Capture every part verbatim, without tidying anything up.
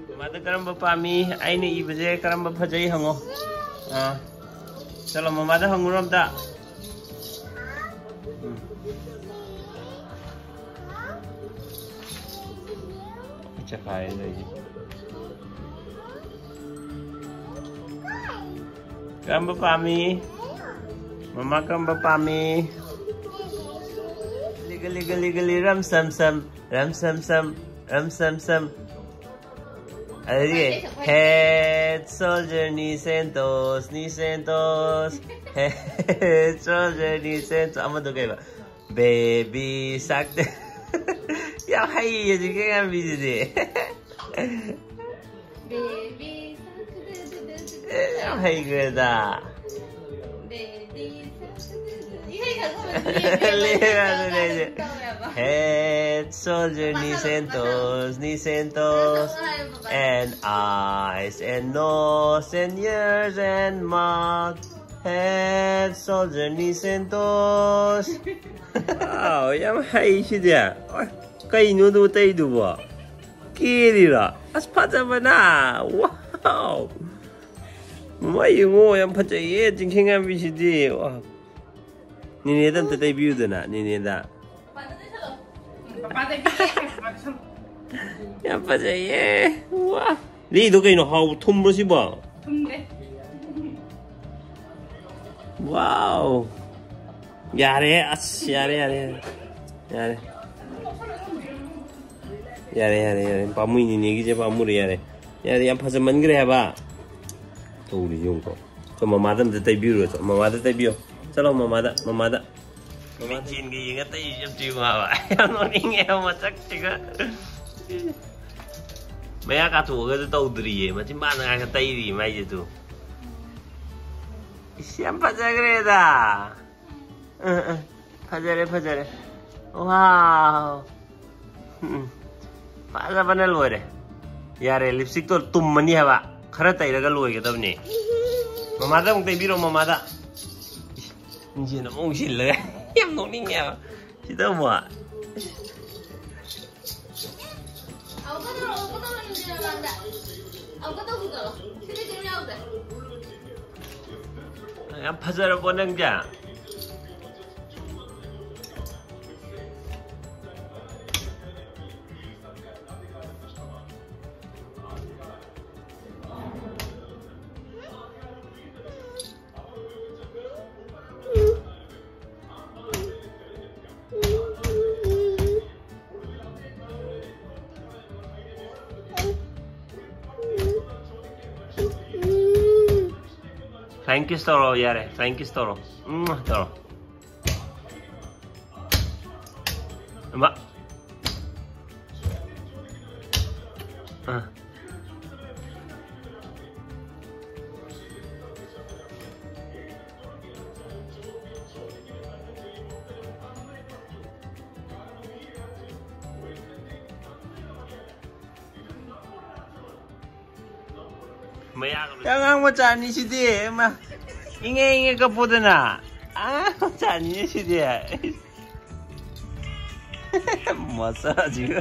ꯃꯃꯥꯗ ꯀꯔꯝꯕ ꯄꯥꯝꯃꯤ? ꯑꯩꯅ ꯏꯕꯁꯦ ꯀꯔꯝꯕ ꯐꯖꯩ ꯍꯪꯉꯣ꯫ ꯑꯥ, ꯆꯠꯂꯣ, ꯃꯃꯥꯗ ꯍꯪꯉꯨꯔꯣ ꯑꯝꯇ꯫ ꯎꯝ꯫ ꯆꯈꯥꯏꯔꯦ ꯇꯧꯔꯤꯁꯦ꯫ ꯀꯔꯝꯕ ꯄꯥꯝꯃꯤ? ꯃꯃꯥ ꯀꯔꯝꯕ ꯄꯥꯝꯃꯤ? ꯒꯂꯤ ꯒꯂꯤ ꯒꯂꯤ ꯒꯂꯤ ꯔꯝ ꯁꯝ ꯁꯝ, ꯔꯝ ꯁꯝ ꯁꯝ, ꯔꯝ ꯁꯝ ꯁꯝ꯫ ꯑꯗꯒꯤ head soldier ꯅꯤ ꯁꯦꯟꯇꯣꯁ, ꯅꯤ ꯁꯦꯟꯇꯣꯁ, head soldier ꯅꯤ ꯁꯦꯟꯇꯣꯁ꯫ ꯑꯃꯗꯣ ꯀꯩꯕ? Baby shark꯫ ꯌꯥꯝ ꯍꯩꯌꯦ ꯍꯧꯖꯤꯛꯀꯤ ꯑꯉꯥꯡꯕꯤꯁꯤꯗꯤ꯫ Baby shark꯫ ꯑꯦ, ꯌꯥꯝ ꯍꯩꯈ꯭ꯔꯦꯗ꯫ Baby shark꯫ ꯏꯁꯩ ꯁꯛꯄ ꯂꯦꯡꯉ ꯑꯗꯨꯅꯦ ꯑꯩꯁꯦ꯫ ꯇꯧꯋꯦꯕ꯫ Head soldier ꯅꯤ ꯁꯦꯟꯇꯣꯁ, ꯅꯤ ꯁꯦꯟꯇꯣꯁ꯫ And eyes and nose and ears and mouth. Head soldier ꯅꯤ ꯁꯦꯟꯇꯣꯁ꯫ Wow, ꯌꯥꯝ ꯍꯩ ꯁꯤꯗꯤ꯫ ꯑꯣꯏ, ꯀꯩꯅꯣ ꯑꯗꯨ ꯇꯩꯗꯨꯕꯣ? ꯀꯦꯔꯤꯔꯣ? ꯑꯁ, ꯐꯖꯕꯅ! Wow! ꯃꯃꯥ ꯌꯦꯡꯉꯣ, ꯌꯥꯝ ꯐꯖꯩꯌꯦ ꯆꯤꯡꯈꯩꯉꯥꯟꯕꯤꯁꯤꯗꯤ꯫ Wow! ꯅꯦꯅꯦꯗ ꯑꯝꯇ ꯇꯩꯕꯤꯌꯨꯗꯅ, ꯅꯦꯅꯦꯗ꯫ ꯌꯥꯝ ꯐꯖꯩꯌꯦ꯫ Wow! ꯂꯤꯗꯣ ꯀꯩꯅꯣ, ꯍꯥꯎ ꯊꯨꯝꯕ꯭ꯔꯣ ꯁꯤꯕꯣ? ꯊꯨꯝꯗꯦ꯫ Wow! ꯌꯥꯔꯦ, ꯑꯁ, ꯌꯥꯔꯦ, ꯌꯥꯔꯦ, ꯌꯥꯔꯦ꯫ ꯌꯥꯔꯦ꯫ ꯌꯥꯔꯦ, ꯌꯥꯔꯦ, ꯌꯥꯔꯦ꯫ ꯄꯥꯝꯃꯨꯏ, ꯅꯤꯅꯦꯒꯤꯁꯦ ꯄꯥꯝꯃꯨꯔꯦ, ꯌꯥꯔꯦ꯫ ꯌꯥꯔꯦ, ꯌꯥꯝ ꯐꯖꯃꯟꯈ꯭ꯔꯦ ꯍꯥꯏꯕ꯫ ꯇꯧꯔꯤꯁꯤ ꯌꯦꯡꯉꯨꯀꯣ꯫ ꯆꯣ, ꯃꯃꯥꯗ ꯑꯝꯇ ꯇꯩꯕꯤꯔꯨꯔꯣ, ꯆꯣ꯫ ꯃꯃꯥꯗ ꯇꯩꯕꯤꯌꯣ꯫ ꯆꯠꯂꯣ, ꯃꯃꯥꯗ, ꯃꯃꯥꯗ꯫ ꯃꯃꯥ ꯆꯦꯟꯒ ꯌꯦꯡꯉ ꯇꯩꯔꯤꯁꯦ ꯌꯥꯝ ꯇꯨꯏ ꯃꯥꯕ꯫ ꯌꯥꯝ ꯅꯣꯛꯅꯤꯡꯉꯦ ꯃꯁꯛꯁꯤꯒ꯫ ꯃꯌꯥ ꯀꯥꯊꯣꯛꯑꯒꯁꯨ ꯇꯧꯗ꯭ꯔꯤꯌꯦ꯫ ꯃꯆꯤꯟ ꯕꯥꯟꯗ ꯉꯥꯛꯇ ꯇꯩꯔꯤ ꯃꯥꯏꯁꯦ ꯇꯨ꯫ ꯏꯁ, ꯌꯥꯝ ꯐꯖꯈ꯭ꯔꯦꯗ꯫ ꯑ, ꯑ, ꯐꯖꯔꯦ, ꯐꯖꯔꯦ꯫ Wow! ꯎꯝ, ꯎꯝ꯫ ꯐꯖꯕꯅ ꯂꯣꯏꯔꯦ꯫ ꯌꯥꯔꯦ, lipstickꯇꯣ ꯇꯨꯝꯃꯅꯤ ꯍꯥꯏꯕ꯫ ꯈꯔ ꯇꯩꯔꯒ ꯂꯣꯏꯒꯗꯕꯅꯦ꯫ ꯃꯃꯥꯗ ꯑꯃꯨꯛ ꯇꯩꯕꯤꯔꯣ, ꯃꯃꯥꯗ꯫ ꯏꯁ, ꯃꯤꯡꯁꯦꯜ ꯑꯃꯨꯛ ꯎꯁꯤꯜꯂꯒ꯫ ꯌꯥꯝ ꯅꯣꯛꯅꯤꯡꯉꯦ ꯍꯥꯏꯕ꯫ ꯁꯤꯗ ꯑꯃꯨꯛ꯫ ꯑꯃꯨꯛꯀ ꯇꯧꯔꯣ, ꯑꯃꯨꯛꯀ ꯇꯧꯔꯣ, ꯅꯨꯡꯁꯤꯔꯀꯥꯟꯗ꯫ ꯑꯃꯨꯛꯀ ꯇꯧꯁꯤꯜꯂꯣ꯫ ꯁꯤꯗꯤ ꯀꯩꯝ ꯌꯥꯎꯗ꯭ꯔꯦ꯫ ꯌꯥꯝ ꯐꯖꯔꯕꯣ ꯅꯪꯁꯦ? Flying kiss ꯇꯧꯔꯣ, ꯌꯥꯔꯦ, flying kiss ꯇꯧꯔꯣ꯫ ꯎꯝ, ꯇꯧꯔꯣ꯫ ꯑꯃ꯫ ꯑꯥ꯫ ꯃꯌꯥꯒ ꯂꯣꯏ- ꯑꯉꯥꯡ ꯃꯆꯥ ꯑꯅꯤꯁꯤꯗꯤ, ꯏꯃꯥ, ꯏꯪꯉꯦ ꯏꯪꯉꯦ ꯀꯞꯄꯨꯗꯅ꯫ ꯑꯉꯥꯡ ꯃꯆꯥ ꯑꯅꯤꯁꯤꯗꯤ꯫ ꯃꯆꯥꯁꯤꯒ꯫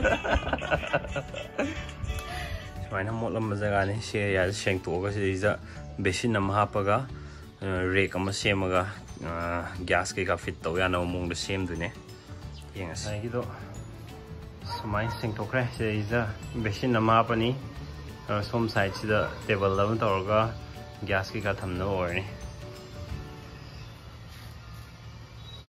ꯁꯨꯃꯥꯏꯅ ꯃꯣꯠꯂꯝꯕ ꯖꯒꯥꯅꯤ꯫ ꯁꯤ ꯑꯦꯔꯤꯌꯥꯁꯦ ꯁꯦꯡꯇꯣꯛꯑꯒ ꯁꯤꯗꯩꯁꯤꯗ ꯕꯦꯁꯤꯟ ꯑꯃ ꯍꯥꯞꯄꯒ, ꯔꯦꯛ ꯑꯃ ꯁꯦꯝꯃꯒ, ꯒ꯭ꯌꯥꯁ ꯀꯩꯀꯥ ꯐꯤꯠ ꯇꯧ ꯌꯥꯅꯕ ꯃꯑꯣꯡꯗ ꯁꯦꯝꯗꯣꯏꯅꯦ꯫ ꯌꯦꯡꯉꯁꯤ꯫ ꯉꯁꯥꯏꯒꯤꯗꯣ ꯁꯨꯃꯥꯏꯅ ꯁꯦꯡꯊꯣꯛꯈ꯭ꯔꯦ꯫ ꯁꯤꯗꯩꯁꯤꯗ ꯕꯦꯁꯤꯟ ꯑꯃ ꯍꯥꯞꯄꯅꯤ꯫ ꯑꯗꯨꯒ ꯁꯣꯝ ꯁꯥꯏꯠꯁꯤꯗ ꯇꯦꯕꯜ ꯑꯃ ꯇꯧꯔꯒ ꯒ꯭ꯌꯥꯁ ꯀꯩꯀꯥ ꯊꯝꯅꯕ ꯑꯣꯏꯔꯅꯤ꯫